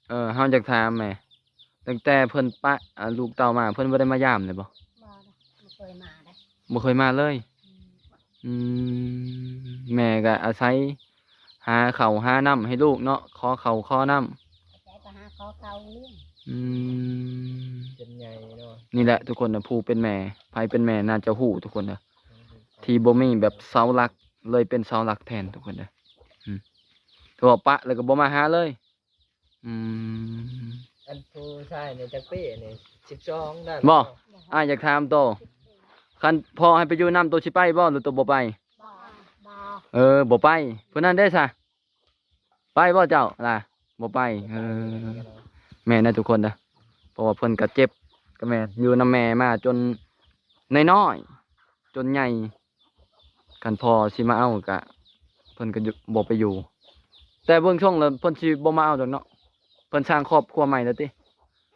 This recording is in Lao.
ເອີ ເຮົາຢາກຖາມແມ່ ຕັ້ງແຕ່ເພິ່ນປະ ອ່າ ລູກເຕົ້າມາ ເພິ່ນບໍ່ໄດ້ມາຢາມເລີຍບໍ່? ບໍ່ເດ້ ບໍ່ເຄີຍມາເດ້ ບໍ່ເຄີຍມາເລີຍ. ອືມ ອືມ ແມ່ກໍອາໄສຫາເຂົ້າຫານ້ຳໃຫ້ລູກເນາະ ຂໍເຂົ້າຂໍນ້ຳ ອາໄສໄປຫາຂໍເຂົ້າລ້ຽງ. ອືມ ຈົນໃຫຍ່ເນາະ. ນີ້ແຫຼະທຸກຄົນນະ ຜູ້ເປັນແມ່ ໃຜເປັນແມ່ໜ້າຈະຮູ້ທຸກຄົນນະ ທີ່ບໍ່ມີແບບເສົາຫຼັກ ເລີຍເປັນເສົາຫຼັກແທນທຸກຄົນເດີ. ອືມ ຖືວ່າປະແລ້ວກໍບໍ່ມາຫາເລີຍ. ອືມ ອັນຜູ້ຊາຍນີ້ຈັກປີນີ້? ສິບສອງ ໄດ້ບໍ່? ອ້າຍຢາກຖາມໂຕ ຄັນພໍ່ໃຫ້ໄປຢູ່ນຳ ໂຕຊິໄປບໍ່ ຫຼືໂຕບໍ່ໄປ? ບໍ່ ບໍ່ ເອີ ບໍ່ໄປ. ຜູ້ນັ້ນເດ້ຊະ ໄປບໍ່ເຈົ້າລະ? ບໍ່ໄປ. ເອີ ແມ່ນນະທຸກຄົນນະ ເພາະວ່າເພິ່ນກໍເຈັບ ກໍແມ່ນ ຢູ່ນຳແມ່ມາຈົນນ້ອຍໆ ຈົນໃຫຍ່ ຄັນພໍ່ຊິມາເອົາກະ ເພິ່ນກໍຢູ່ ບໍ່ໄປຢູ່ ແຕ່ເບິ່ງຊົງແລ້ວເພິ່ນຊິບໍ່ມາເອົາດອກເນາະ. ເພິ່ນສ້າງຄອບຄົວໃໝ່ແລ້ວຕິ?